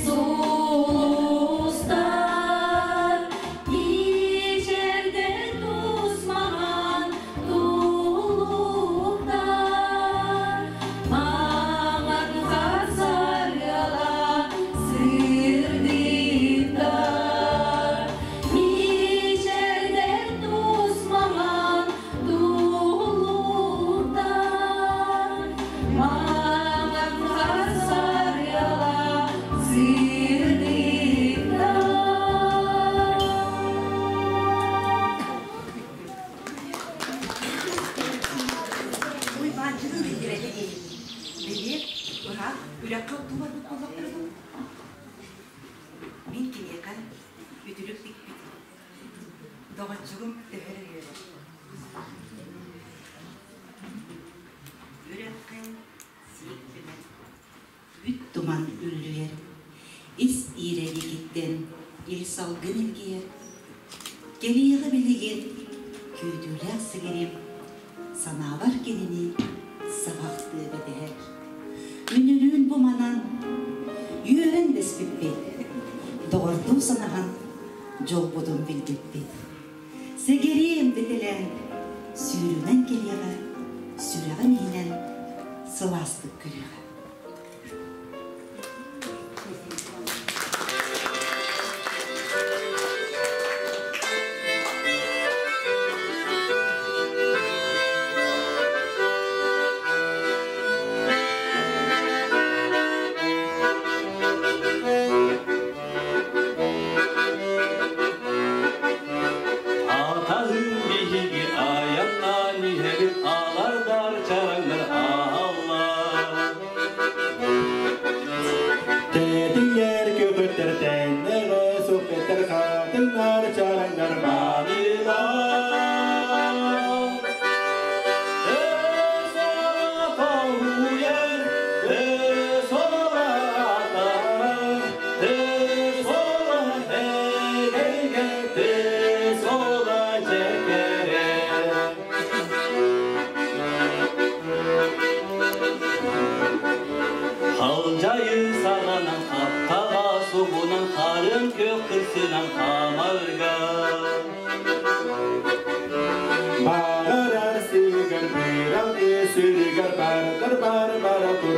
сулустар, Ичэрдэр тус маҥан туллуктар, Маҥан хаар сарыала сырдыктар, Мичэрдэр тус маҥан туллуктар, Маҥан хаар сарыала сырдыктар. Уйбаанчыгы биллибэтэ дии. Били, ыраах үрэххэ оттуу барбыт буоллахтара дуу? Мин киниэхэ үтүлүк тикпитим. Доҕоччугум төһө эрэ үөрэр. Үрэххэ сиик түмэн, үт туман үллүйэр, ис иирэ диэкиттэн ил салгын илгийэр. Кэлиэҕэ билигин күүтүүлээх сигирим санаабар кинини саҕахтыы кэтэһэр. Үнүрүүн бу манан үөрэн дэспиппит, доҕордуу санаһан дьолбутун билбиппит. Сэгэриэм дэтэлээн сүүрүүнэн кэлиэҕэ, сүрэҕим иһинэн сылаастык көрүөҕэ. Атаһым биһиги айаннаан иһэбит алардар чараҥнар ааллар. бар дар бар бара тур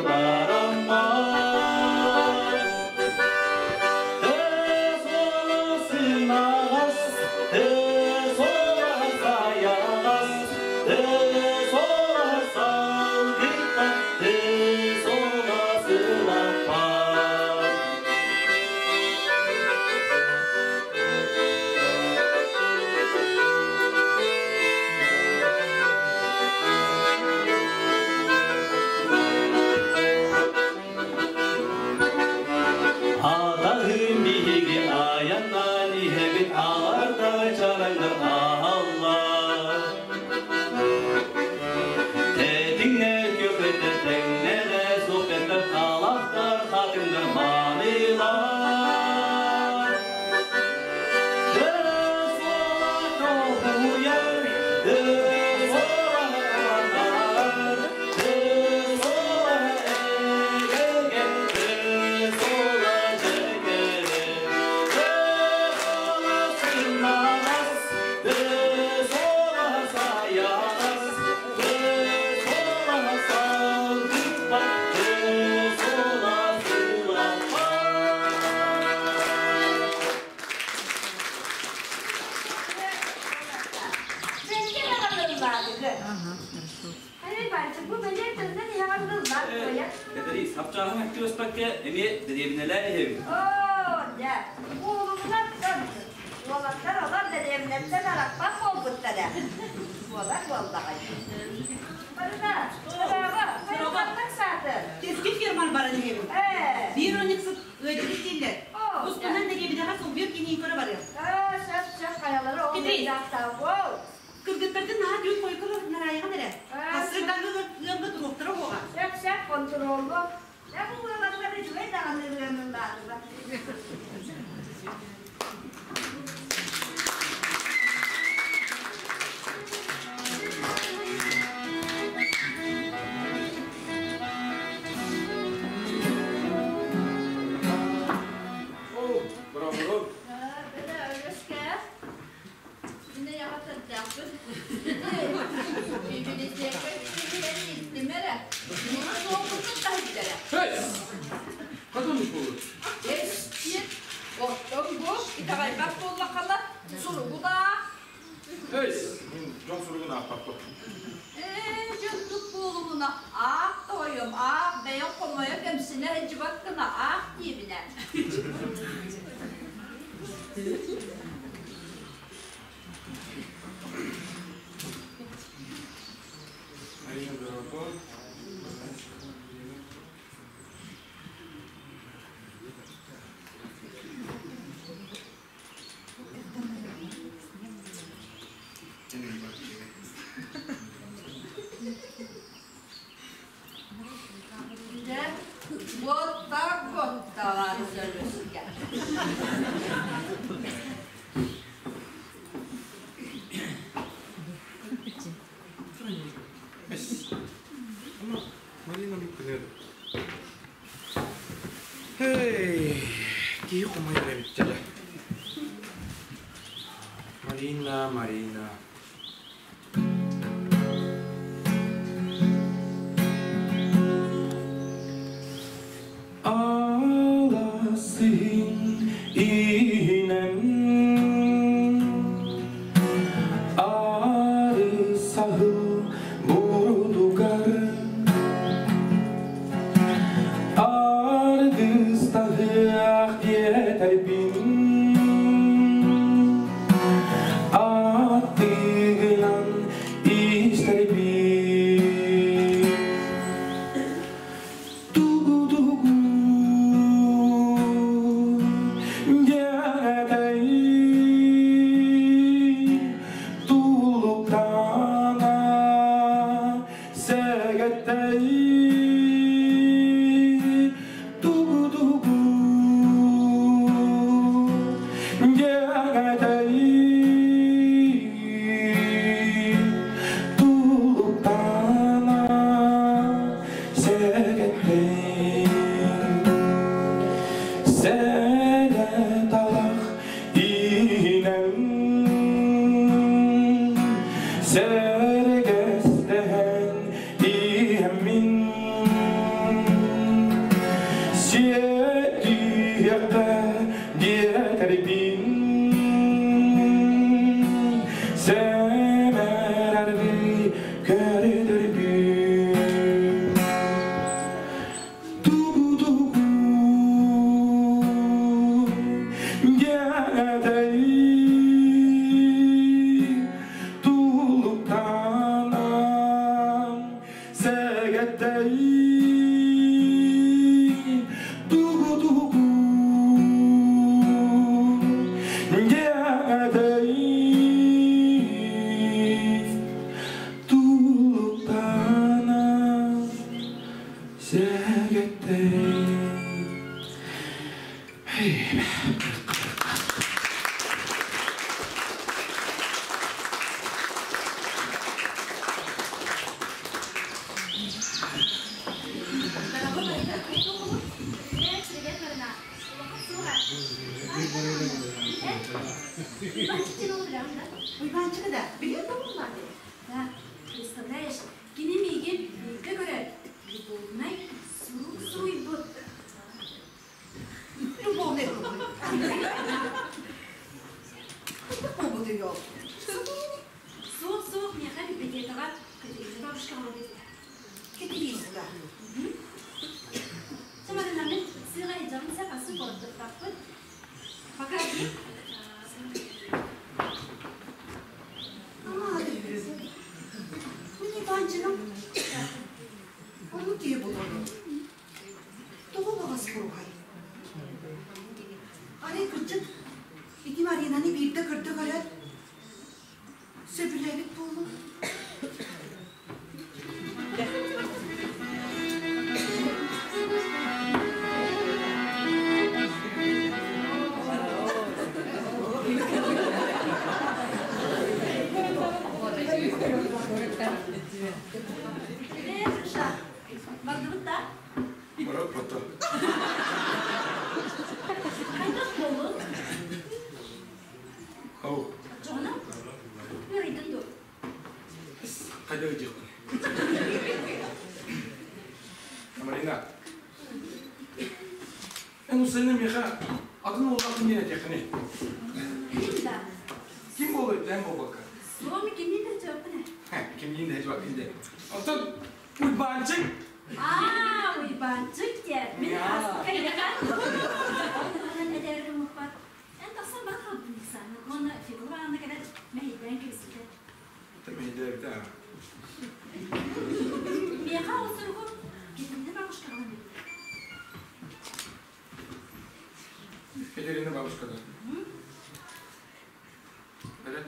Атаһым биһиги аяннан иһэбит аларда чараңнар ааллар. Тэтиҥнэ күөхөтө тэҥнэлэ суохпеттар халахтар хатыҥнар маанылар. Дөс ола тоһуйар, дөс ола анар, дөс ола эгэлгэ, дөс ола дьэкэрэ, дөс ола сымнаҕас, дөс ола сайаҕас, дөс ола салгыппат, дөс ола сылаппат. Бәлки даҕаныллаадыгы. Хайа бачча бу бэлиэ тылынан иһэҕэллыллаах буойа. Кэтэрии, сапчааһын активистакка эмиэ дэриэбинэлээн иһэбит. Оо, дьэ, уолумнар уолаттар олор дэриэбинэттэн арахпат буолбуттара. Буолар буоллаҕай. Барына, браво, хайдах саатын? Кэскил ферман баран иһэбин. Ээ. Биир ониксыт ыадьыгыт дииллэр. Оо, Устунан дэриэбинэҕэ сылбыыр киниин көрө барыам. Ээ, сөп, сөп, хайалары ол Кэтэрии. буол. Кыргыттаргын наһаа түүн хойукка нараайаҕын эрэ. Ээ, Хасырдаҥҥы ыамга туруохтара уоҕа. Сөп, сөп, контроллу. Дьэ, бу уолаттар үчүгэй даҕаны ырыаныллаатылар. О, браво, браво. Бele өрөскә. Мине яхатырдакпын. Библиотека иттимере. Муну соғутун тахиттара. Hey! Хатылмыш болur. Эстит. Оттон бу итагайбак боллакала суругу да. Hey! Мен жон суругун ааппаппын. Ээ, жөнтүк болумуна аак тойом, аак бэйэн хомойо кэмсинэ жыбаккына аак диибинэ. Марина дорогой. Дьэ, вот так вот товарищ Өлөскө. Ama Марина мүмкін Hey, киһи хомойор эбиттэрэ. Марина, Марина. Аласың иһинэн ары саһыл бурдугар аргыстаһыах диэтэрбин аттыгынан истэрбин тугу-тугу диэтэй тулуктана сэгэтэй тугу-тугу диэтэй тулуктана сэгэтэй сэлэ талах иһинэн сэргэстэһэн иһэммин Сэгэтэй тугу-тугу Дьэтэй тулуктана сэгэтэй Уйбаанчыгы да, билиэн буолла Да, представляешь, кини миигин бииргэ көрөөт, любовнай сурук суруйбут. Любовный Буолбутуй ол? Суох-суох, миэхэ библиотекаҕа Катерина бабушка оҥорбут. Катерина. Чамарынаммын сыыҕа илдьэҕин сэ хасы куораттаппыт. Пока Ама Мин Иванчиным ону киһи булуону. Тоҕо баҕас буруһай? Арай кырдьык ити Маринаны биирдэ көрдө көрөөт, сөбүлээбит буоллум. Э, Саша, бардыбыт да? Барап бата. Хайдах буоллун? Ау. Оччоҕуна ыарыйдын дуо? Хайда ыдьыахпын. Марина. Эн усайна миэхэ атын уоллаахпын диэн этиэххиний. Ким да? Ким буолуой, эн буолбакка. Суоми кимниин да дьуоппун ээ. Кимниин да дьуоппун дээ. Оттон Уйбаанчык. Аа, Уйбаанчык диэн. Мин кайдака. Онон этэрим укпат. Эн тахсан бар хаалбын Оксана. Уонна Федор Ивановна кэлэн мэһэйдээн кэбиспитэ. Мэһэйдээбитэ. Миэхэ ол суругу Кэтерина бабушка ылан биэрдэ. Кэтерина бабушка да. Эрэн.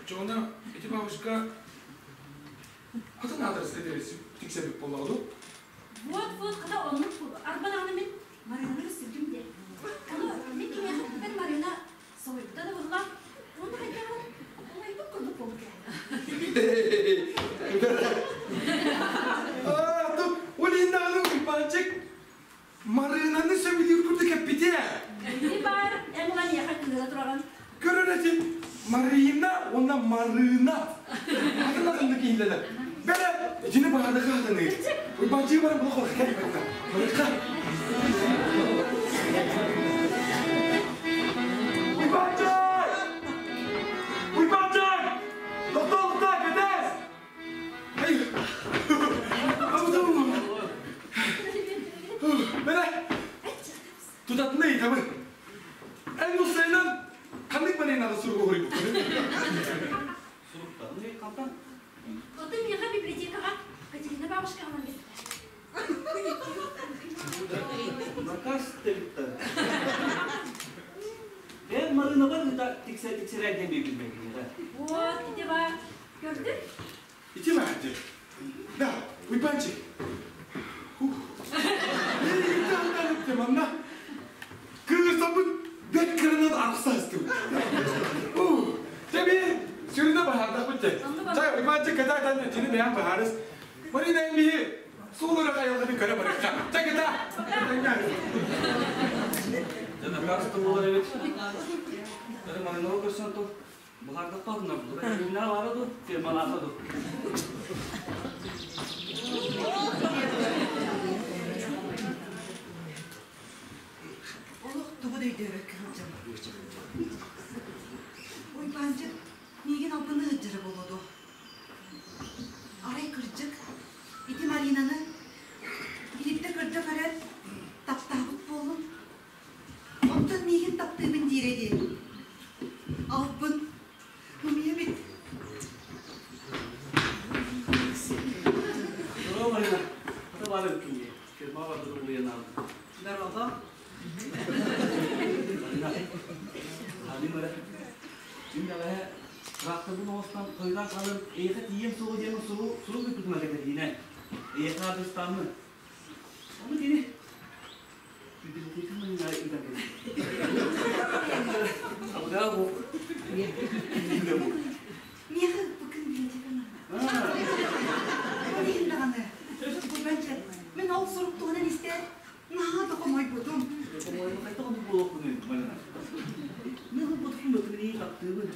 Оччоҕуна ити бабушка атын аадырыска тиксэрбит буоллаҕа дуу? Вот-вот, хата оннук арба даҕаны мин Маринаны көрсүбүтүм диэ. Ону мин киниэхэ эппиппэр Марина соһуйбута да буолла. Уонна хайдах улайбыт курдук буолбут Аа, тут ол даҕаны Уйбаанчык Марынаны сөбүлүүр курдук эппитэ. Ити баар эн улан миэхэ кыыла тураҕын. Көрөр этим Марина уонна Марына. Атын атыннык иһиллэлэр. Бэрэ, итини баҕардаха атыныы. Уйбаанчыгы баран була хорха кэлбэттэ. Барыха. Уйбаанчык! Уйбаанчык! Тохтоо, тохтоо, кэтэс! Бэрэ, тутатына ыйытабын. Эн усайынан ханнык Маринаҕа сурук уһуйбуккун? Суруктан хантан? Оттон миэхэ библиотекаҕа Катерина бабушка ылан биэрдэ. Наказ тэбиттэ. Эн Марыналар ыта тиксэ тиксэрээдэн биэрбиммэ Вот, ити бар. Көрдүн? Ити баар Да, Уйбанчик. Манна кыысабыт бэт кырынан арахса астыбыт. Тэби сүрүнэ баһаардахпыт те. Чай Уйбанчик ката тан тини бэйэн баһаарыс. Марина эн биһи суолура хайалганы көрө барыкка. Чай ката. Дьэ накаас болар эбит. Бары Маринова көрсөн ту. Баһаардахпа атынар ду. Фирмалаата баара ду, фирмалаата ду. Олох тугу да өйдөөбөккө сылдьабын. Уйбаанчык миигин албыныы сылдьара буолуо дуо? Арай кырдьык, ити Маринаны биирдэ көрдө көрөөт, таптаабыт буоллун. Онтон миигин таптыыбын диирэ дии. Албын, ымыйа эбит. баар эбиккин дии. Фирма барбытын улуйан аалбыт. Дорообо. Марина, хаалыым эрэ. Мин бэҕэһээ тракторбын оҥостон хойутаан хаалан эйиэхэ тиийиэм суоҕа диэн сурук ыыппытым Кэтэлиинэ. Эйиэхэ аадырыстааммын. Ону кини библиотека мунньаҕар ыытан кэбистэ. Абыгаа бу. Миэхэ ыыппыккын библиотека наада. Ол иһин даҕаны, Бурганча, мин ол сурук туһунан истээт, наһаа да хомойбутум. Хомойбут хайдах оннук буолуохпунуй, Марина? Мин ылбытым бытырыы таптыыбын.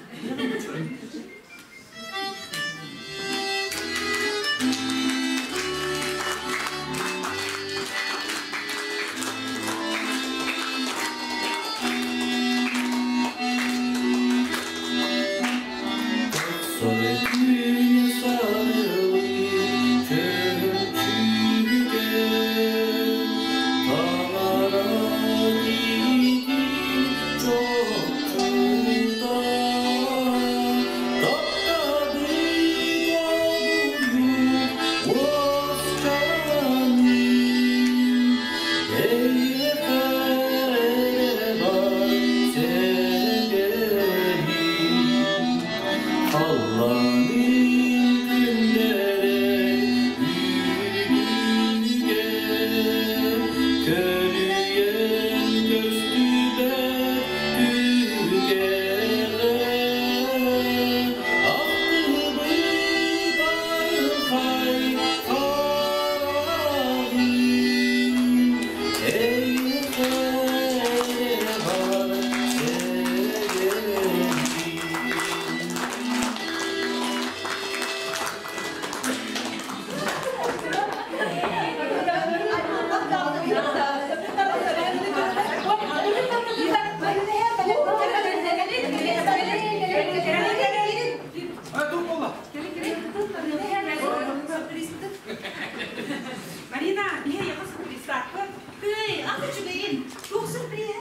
Марина, биһи эйиэхэ сюрпризтаахпыт. Тыый, ах үчүгэйин, туох сюрприз?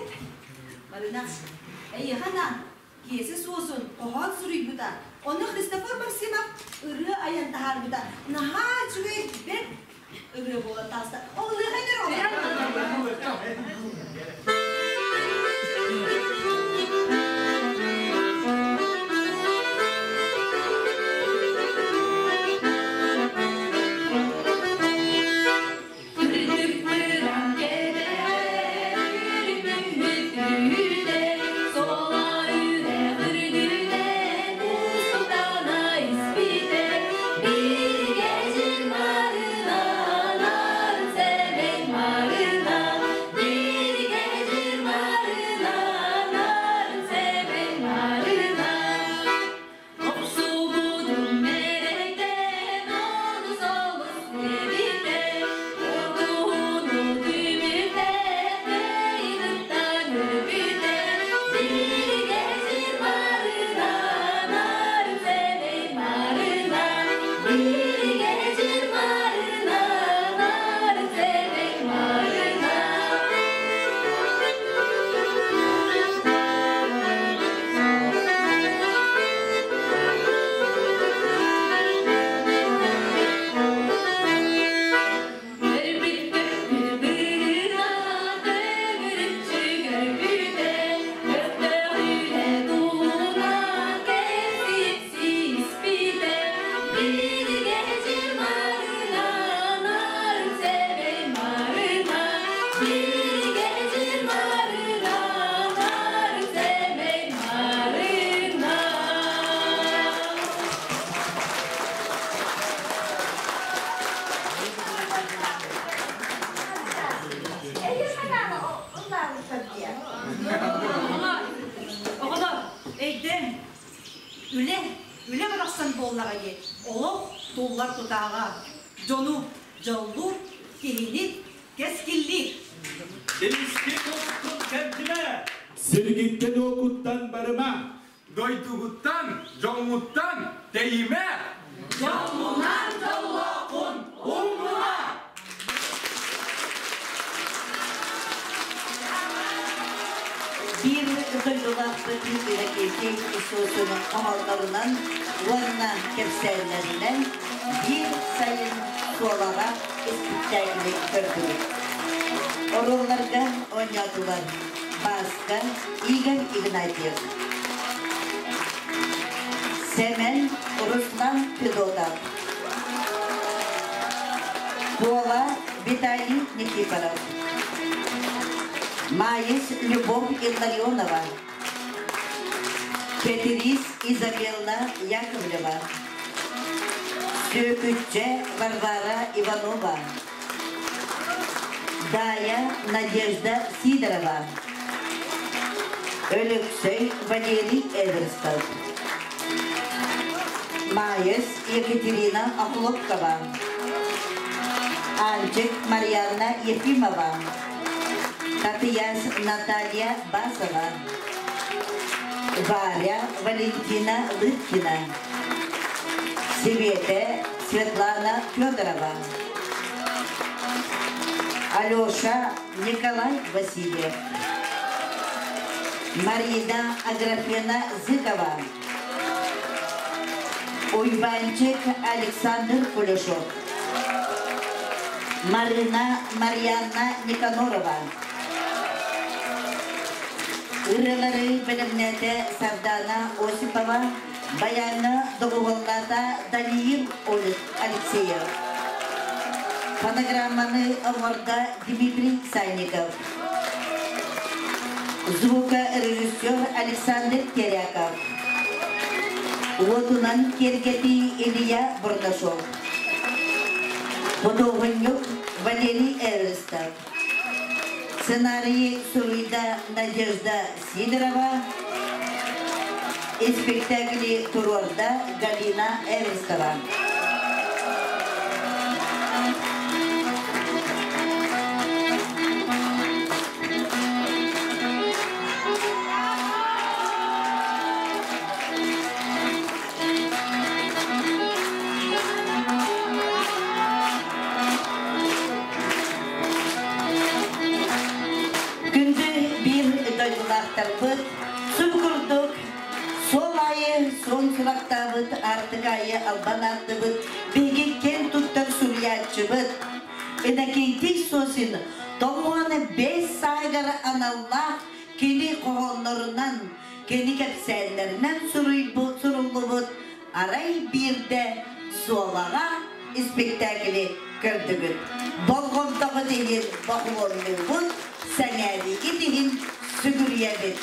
Марина, эйиэхэ анаан Киэсэ Суосун хоһоон суруйбута, ону Христофор Максимов ырыа айан таһаарбыта. Наһаа үчүгэй бэрт ырыа буолан таҕыста. Ол ылыахай Оҕолор, өйдөөн, үлэ, үлэ барахсан буоллаҕа дии, олох туллар тутааҕа, дьону дьоллуур, киһини кэскиллиир. Илиски курдук кэрдимэ! Сиргиттэн уокуттан барыма! Дойдугуттан, дьоҥҥуттан тэйимэ! Дьоллунан дьоллооххун умнума! Биир дойдулаахпыт Иннокентий Исусов оһоллорунан уонна кэпсээннэринэн биир сайын. Суолаҕа испиктээкили көрдүбүт. Оруолларга оонньоотулар Бааска Игорь Игнатьев, Сэмэн Руслан Федотов, Туола Виталий Никифоров, Маайыс Любовь Илларионова, Кэтириис Изабелла Яковлева, Сүөкүччэ Варвара Иванова, Дая Надежда Сидорова, Өлөксөй Валерий Эверстов, Маайыс Екатерина Охлопкова, Анчык Марианна Ефимова, Татыяс Наталья Басова, Варя Валентина Лыткина, Светэ Светлана Федорова, Алеша Николай Васильев, Марина Аграфена Зыкова, Уйбанчик Александр Кулешов, Марина Марьяна Никанорова, Ырыалары бэлэмнээтэ Сардана Осипова, баяҥҥа доҕуһуоллаата Даниил Алексеев. Фонограмманы оҥордо Дмитрий Санников. Звукорежиссер Александр Теряков. Уотунан киэргэтии Илья Бурнашов. Худуоһунньук Валерий Эверстов. Сценарийы суруйда Надежда Сидорова. Испектээкили туруорда Галина Эверстова. Күндү биир дойдулаахтарбыт, субу курдук суол аайы суон сурахтаабыт, аартык аайы албан ааттыбыт, биһиги киэн туттар суруйааччыбыт Иннокентий Сосин 95 сааһыгар аналлаах кини хоһооннорунан, кини кэпсээннэринэн суруйбут, суруллубут Арай биирдэ Суолаҕа испиктээкили көрдүгүт. Болҕомтоҕут иһин бохуһуоннуубут, сэҥээриигит иһин сүгүрүйэбит.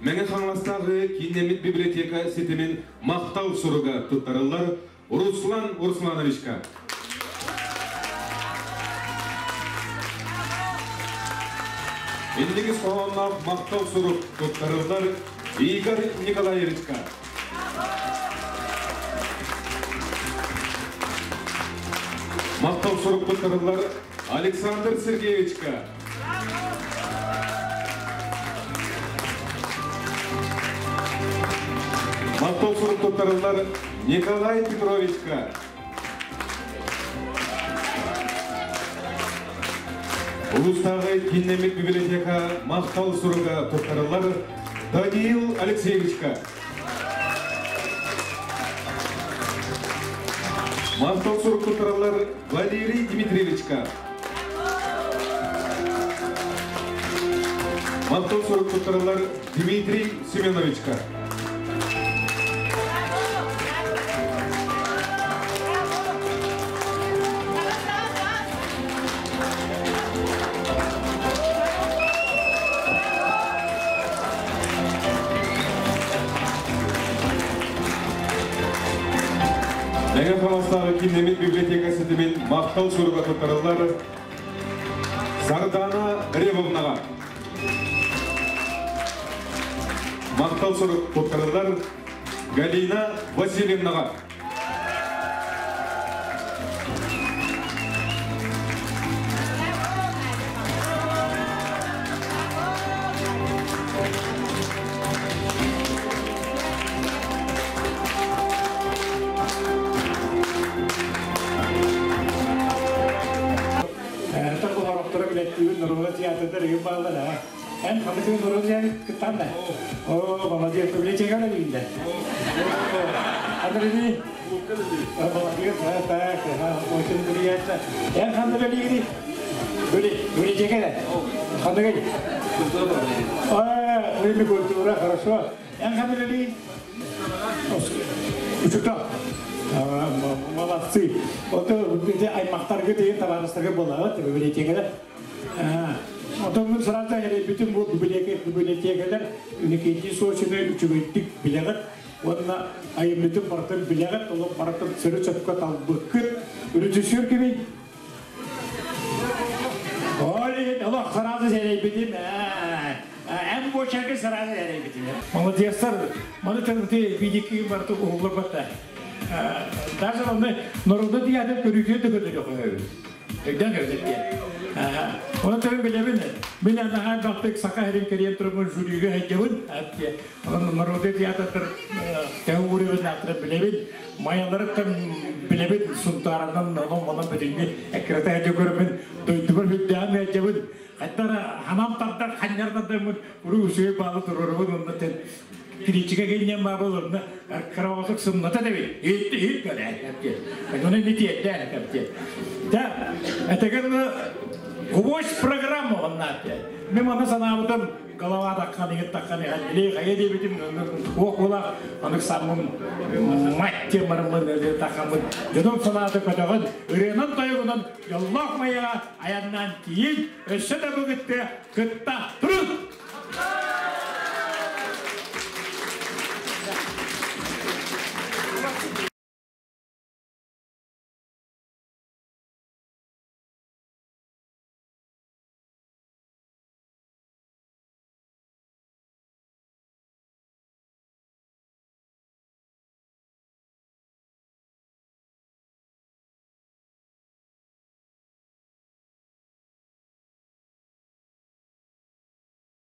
Мэҥэ Хаҥаластааҕы кииннэммит библиотека ситимин махтал суруга туттарыллар Руслан Руслановичка. Инники хоһоонноох махтал сурук туттарыллар Игорь Николаевичка. Махтал сурук туттарыллар Александр Сергеевичка. Махтал сурук туттарыллар Николай Петровичка. Улуустааҕы кииннэммит библиотека махтал суруга туттарыллар Даниил Алексеевичка. Махтал сурук туттарыллар Валерий Дмитриевичка. Махтал сурук туттарыллар Дмитрий Семеновичка. Мэҥэ Хаҥаластааҕы кииннэммит библиотека ситимин махтал суруга туттарыллар Сардана Ревовнаҕа. Махтал сурук туттарыллар Галина Васильевнаҕа. Ата олорохторо билэттиибин норуода театрдар игин бааллар аа. Эн ханнык норуот кыттан да? О, молодец, библиотека да? Андрей, молодец, так, очень приятно. Эн ханнык үлэлиигиний? Библиотека да? Ханнык Культура. А, время культура, хорошо. Эн ханнык үлэлиигин? Учуутал. Молодцы. Вот аймактарга деген табаарыстарга буолаҕыт библиотекада. Отон мин сразу бүтүн бу библиотекалар Иннокентий Сосины үчүгэйдик билэҕит уонна айымньытын барытын билэҕит, олох барытын сөрү сөпкө талбыккыт. Режиссер кимий? Ой, олох сразу сэрэйбитим. Эн буочарга сразу сэрэйбитим. Молодецтар, маны тылыты видики барыты уһуллар батта. Даже оны народу диядын көрүүтүн да көрдөрү Өйдөөн көрдүк диэн. Оны төрүн билэбин. Мин анаһаа бактык саха хэрин кэриэн турумун жюригэ хайдабын. Onun народы театрдар теория аттыры билэбин. Маяларыттан билэбин сунтааранан онон манан бүтүннү эккирэтэ хайды көрөмүн дойдубар хүддээн хайдабын. Хаттара ханам тардар ханнардан уру үсүгэй баалы турорубун онно тен критика геннен баабыл онно караватык сымната деби. Ит ит кэлэ. Оны не тиэддэ кэпте. Да, это гвоздь программа онна. Мен мана санаабытым голова таккан игит таккан или хая дебитим окула анык самым мать темармын такамын. Дедом санааты көтөгөн ырыанан тойугунан яллах маяга аяннан тиин өссө да бүгүтте кытта турун.